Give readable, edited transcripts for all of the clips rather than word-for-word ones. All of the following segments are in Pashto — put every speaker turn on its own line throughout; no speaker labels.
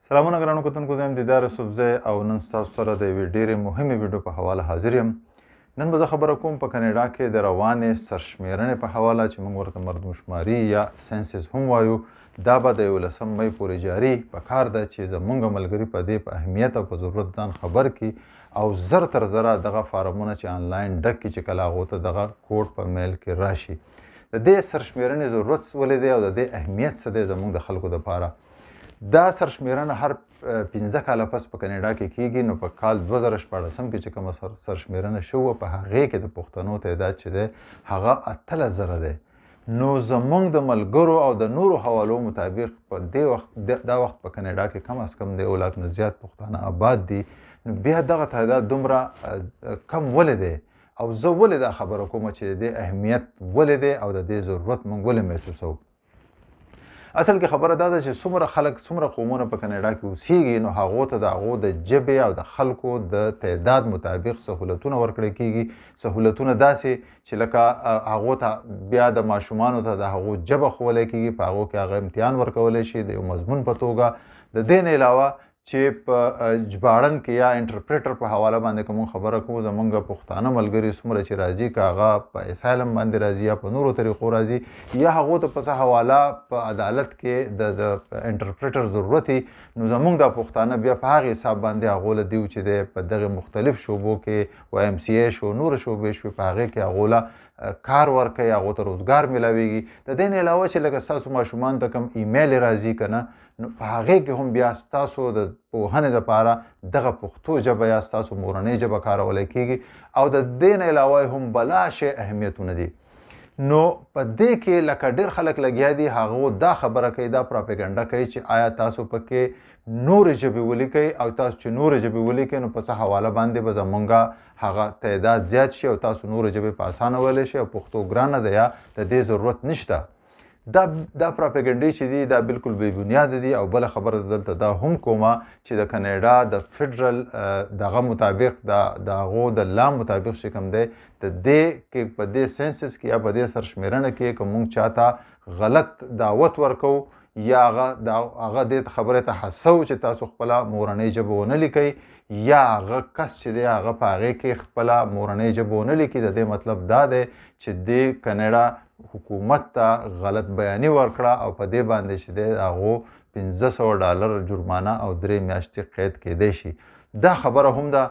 سلامونه ګرانو کتونکو، زه یم دیدار یوسفزی او نن ستاسو سره د یوې ډېرې مهمې ویډیو په حواله حاضر یم. نن به زه خبره کوم په کاناډا کې د روانې سرشمېرنې په حواله چې موږ ورته مردم شماري یا census هم وایو. دا به د 11 مۍ پورې جاري. په کار ده چې زمونږ ملګري په دې په اهمیت او په ضرورت ځان خبر کړي او زر تر زره دغه فارمونه چې آنلاین ډک کړي چې کله هغو ته دغه کوډ په میل کې راشي. د دې سرشمېرنې ضرورت ولې دی او د دې اهمیت څه دی زمونږ د خلکو دپاره؟ دا سرشمېرنه هر 5 کاله پس په کاناډا کې کیږي. نو په کال 2016 کې چې کومه سرشمېرنه شوه په هغې کې د پښتنو تعداد چې دی هغه 18,000 دی. نو زمونږ د ملګرو او د نورو حوالو مطابق په دې وخت دا وخت په کاناډا کې کم از کم د 1 لاک نه زیات پښتانه آباد دي. نو بیا دغه تعداد دومره کم ولې دی او زه ولې دا خبره کوم چې د دې اهمیت ولې دی او د دې ضرورت مونږ ولې محسوسوو؟ اصل کې خبره دا ده چې څومره خلک څومره قومونه په کاناډا کې اوسیږي نو هغو ته د هغو د ژبې او د خلکو د تعداد مطابق سهولتونه ورکړل کیږي. سهولتونه داسې چې لکه هغو ته بیا د ماشومانو ته د هغو ژبه ښوولی کیږي، په هغو کې هغه امتحان ورکولی شي د یو مضمون په توګه. د دې نه علاوه چې په ژباړن کې یا interpreter په حواله باندې که موږ خبره کوو، زمونږ پښتانه ملګري څومره چې راځي، که هغه په asylum باندې راځي یا په نورو طریقو راځي یا هغو ته په څه حواله په عدالت کې د interpreter ضرورت وي، نو زمونږ دا پښتانه بیا په هغې حساب باندې هغو له دیو چې دی په دغه مختلف شعبو کې و ام سي ای شو نورې شعبې شوې په هغې کې هغو له کار ورکوي، هغو ته روزګار میلاویږي. د دې نه علاوه چې لکه ستاسو ماشومان ته کوم ایمیل راځي که نه، نو په هغې کې هم بیا ستاسو د پوهنې دپاره دغه پښتو ژبه یا ستاسو مورنۍ ژبه کارولی کیږي او د دې نه علاوه هم بلا شی اهمیتونه دي. نو په دې کې لکه ډېر خلک لګیا دي هغو دا خبره کوي، دا پراپیګنډه کوي چې آیا تاسو پکې نورې ژبې ولیکئ او تاسو چې نورې ژبې ولیکئ نو په څه حواله باندې به زمونږ هغه تعداد زیات شي او تاسو نورې ژبې په اسانه ویلی شئ او پښتو ګرانه ده یا د دې ضرورت نشته. دا پراپیګنډې چې دي دا بالکل بې بنیاده دي. او بله خبره زه دلته دا هم کومه چې د کاناډا د فدرل دغه مطابق د هغو د لا مطابق چې کوم دی د دې کې په دې census کې یا په دې سرشمېرنه کې که مونږ چاته غلط دعوت ورکوو یا هغه دې خبرې ته هڅوو چې تاسو خپله مورنۍ ژبه ونه لیکئ یا هغه کس چې دی هغه په هغې کې خپله مورنۍ ژبه ونه لیکي، د دې مطلب دا دی چې دې کاناډا حکومت ته غلط بیاني ورکړه او په دې باندې چې دی هغو $500 جرمانه او 3 میاشتې قید کیدی شي. دا خبره هم ده،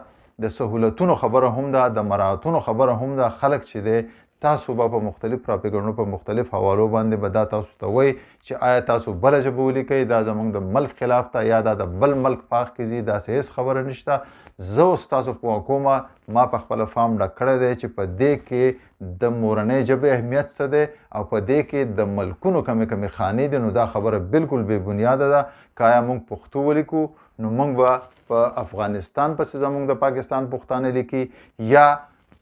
د سهولتونو خبره هم ده، د مراعتونو خبره هم ده. خلک چې دی تاسو به په مختلف پراپیګنډو په مختلف حوالو باندې به دا تاسو ته وایي چې آیا تاسو بله ژبه ولیکئ، دا زمونږ د ملک خلاف ته یا دا د بل ملک په حق کې ځي، داسې هېڅ خبره نشته. زه اوس تاسو پوه کومه، ما په خپله فارم ډک کړی دی چې په دې کې د مورنۍ ژبې اهمیت څه دی او په دې کې د ملکونو کمې کمې خانې دي. نو دا خبره بالکل بې بنیاده ده. که آیا موږ پښتو ولیکو نو موږ به په افغانستان پسې زمونږ د پاکستان پښتانه لیکي یا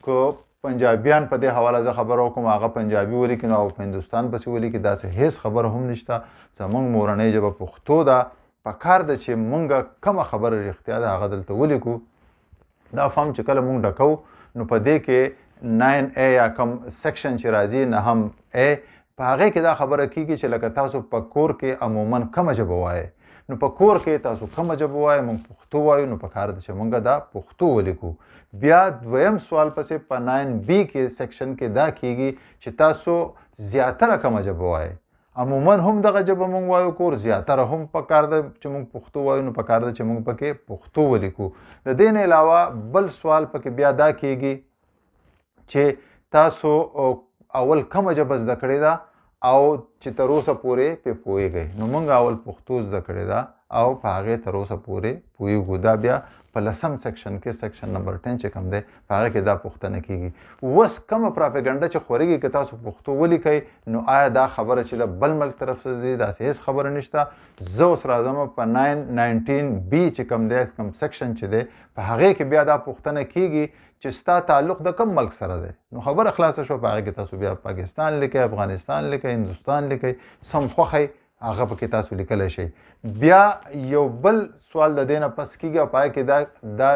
که پنجابیان په دې حواله زه خبره وکړم هغه پنجابي ولیکي نو په هندوستان پسې ولیکي، داسې هېڅ خبره هم نشته. زمونږ مورنۍ ژبه پښتو ده. په کار ده چې مونږ کومه خبره رښتیا ده هغه دلته ولیکو. دا فارم چې کله مونږ ډکوو نو په دې کې 9A یا کوم section چې راځي 9A، په هغې کې دا خبره کیږي چې لکه تاسو په کور کې عموما کومه ژبه وایئ، نو په کور کې تاسو کومه ژبه وایئ، مونږ پښتو وایو، نو په کار ده چې مونږ دا پښتو ولیکو. بیا دویم سوال پسې په 9B کې section کې دا کیږي چې تاسو زیاتره کومه ژبه وایئ. عموما هم دغه ژبه مونږ وایو کور، زیاتره هم په کار ده چې مونږ پښتو وایو، نو په کار ده چې مونږ پکې پښتو ولیکو. د دې نه علاوه بل سوال پکې بیا دا کیږي چې تاسو اول کومه ژبه زده کړې ده او چې تر اوسه پورې پرې پوهېږئ. نو مونږ اول پښتو زده کړې ده او په هغې تر اوسه پورې پوهېږو. دا بیا په لسم section کې section number 10 چې کوم دی په هغه کې دا پوښتنه کیږي. اوس کومه پراپیګنډه چې خورېږي که تاسو پښتو ولیکئ نو آیا دا خبره چې د بل ملک طرف څخه ځي، داسې هېڅ خبره نشته. زه اوس راځم په 919B چې کوم دی کوم section چې دی په هغې کې بیا دا پوښتنه کیږي چې ستا تعلق د کوم ملک سره دی. نو خبره خلاصه شوه. په هغې کې تاسو بیا پاکستان لیکئ، افغانستان لیکئ، هندوستان لیکئ، سم خوښئ هغه پکې تاسو لیکلی شئ. بیا یو بل سوال د دې نه پس کیږي او په هغې کې دا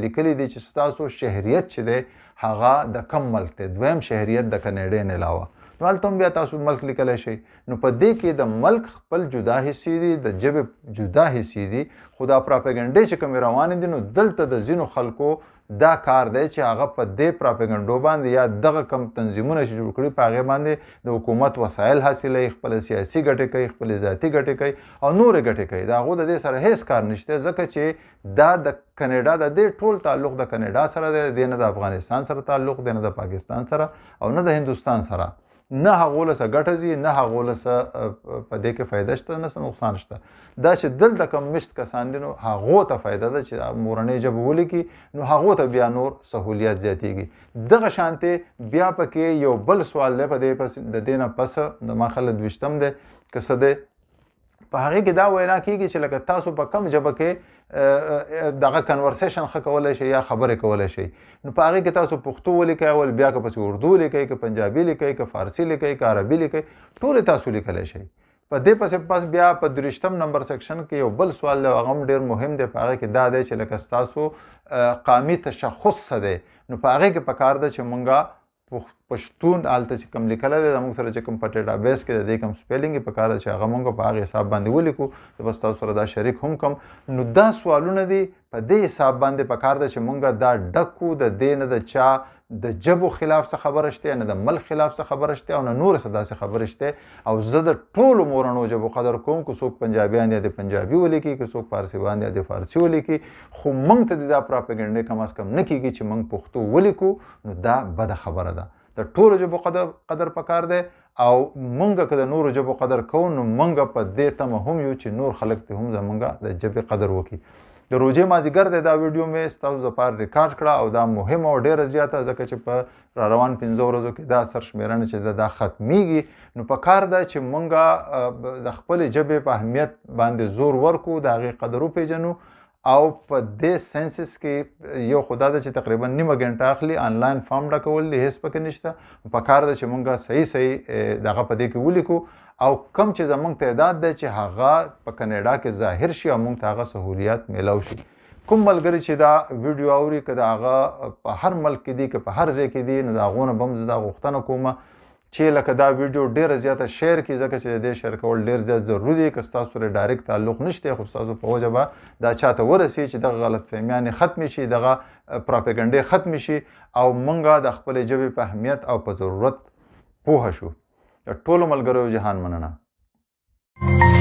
لیکلی دی چې ستاسو شهریت چې دی هغه د کوم ملک دی، دویم شهریت د کاناډې نه علاوه. نو هلته هم بیا تاسو ملک لیکلی شئ. نو په دې کې د ملک خپل جدا حصې دي، د ژبې جدا حصې دي، خو دا پراپیګنډې چې کومې روانې دي نو دلته د ځینو خلکو دا کار دی چې هغه په دې پراپیګنډو باندې یا دغه کم تنظیمونه چې جوړ کړي په هغې باندې د حکومت وسایل حاصلوي، خپلې سیاسي ګټې کوي، خپلې ذاتي ګټې کوي او نورې ګټې کوي. د هغو د دې سره هیڅ کار نشته، ځکه چې دا د کاناډا د دې ټول تعلق د کاناډا سره دی، د دې نه د افغانستان سره تعلق دی، نه د پاکستان سره او نه د هندوستان سره. نه هغو له څه ګټه ځي، نه هغو له څه په دې کې فایده شته، نه څه نقصان شته. دا چې دلته کوم مشت کسان دي نو هغو ته فایده ده چې مورنۍ ژبه ولیکي، نو هغو ته بیا نور سهولیات زیاتېږي. دغه شانتې بیا پکې یو بل سوال دی په دې پس د دې نه پس د ما خیال دویشتم دی که څه دی، په هغې کې دا وینا کېږي چې لکه تاسو په کم ژبه کې دغه conversation ښه کولی شئ یا خبرې کولی شئ، نو په هغې کې تاسو پښتو ولیکئ اول، بیا که پسې اردو لیکئ، که پنجابي لیکئ، که فارسي لیکئ، که عربي لیکئ، ټولې تاسو لیکلی شئ. په دې پسې پس بیا په 23 نمبر section کې یو بل سوال دی، هغه هم ډېر مهم دی. په هغې کې دا دی چې لکه ستاسو قامي تشخص څه دی، نو په هغې کې پکار ده چې مونږه پښتون هلته چې کوم لیکلی دی، زموږ سره چې کوم په database کې د دې کوم spelling یې پکار ده چې هغه مونږ په هغې حساب باندې ولیکو، زه به ستاسو سره دا شریک هم کړم. نو دا سوالونه دي، په دې حساب باندې پکار ده چې مونږ دا ډک کړو، د دې نه د چا د ژبو خلاف څه خبره شته، نه د ملک خلاف څه خبره شته او نه نور څه داسې خبرې شته. او زه د ټولو مورنو ژبو قدر کوم، که څوک پنجابیان یا د پنجابي ولیکي، که څوک فارسیوان یا د فارسي ولیکي، خو موږ ته د دا پراپیګنډې کم از کم نه کېږي چې موږ پښتو ولیکو، نو دا بده خبره ده. د ټولو ژبو قدر پکار دی او موږ که د نورو ژبو قدر کوو نو موږ په دې تمه هم یو چې نور خلک دې هم زموږ د ژبې قدر وکړي. د روژې مازدیګر دی، دا ویډیو مې ستاسو دپاره ریکارډ کړه او دا مهمه او ډېره زیاته، ځکه چې په را روان 5 ورځو کې دا سرشمېرنه چې ده دا ختمیږي، نو پکار ده چې موږ د خپلې ژبې په اهمیت باندې زور ورکړو، د هغې قدر وپېژنو. او په دې census کې یو خو دا ده چې تقریبا نیمه ګنټه اخلي، آنلاین فارم ډکول دي، هېڅ پکې نشته. پکار ده چې موږ صحیح صحیح دغه په دې کې ولیکو او کم چې زمونږ تعداد دی چې هغه په کاناډا کې ظاهر شي او مونږ ته هغه سهولیات میلاو شي. کوم ملګری چې دا ویډیو اوري، که د هغه په هر ملک کې دي، که په هر ځای کې دي، نو د هغو نه به هم زه دا غوښتنه کوم چې لکه دا ویډیو ډېره زیاته share کړي، ځکه چې د دې share کول ډېر زیات ضروري دي. که ستاسو سره direct تعلق نشته، خو ستاسو په وجه به دا چاته ورسي چې دغه غلط فهمیانې ختمې شي، دغه پراپیګنډې ختمې شي او مونږ د خپلې ژبې په اهمیت او په ضرورت پوهه شو. د ټولو ملګرو جهان مننه.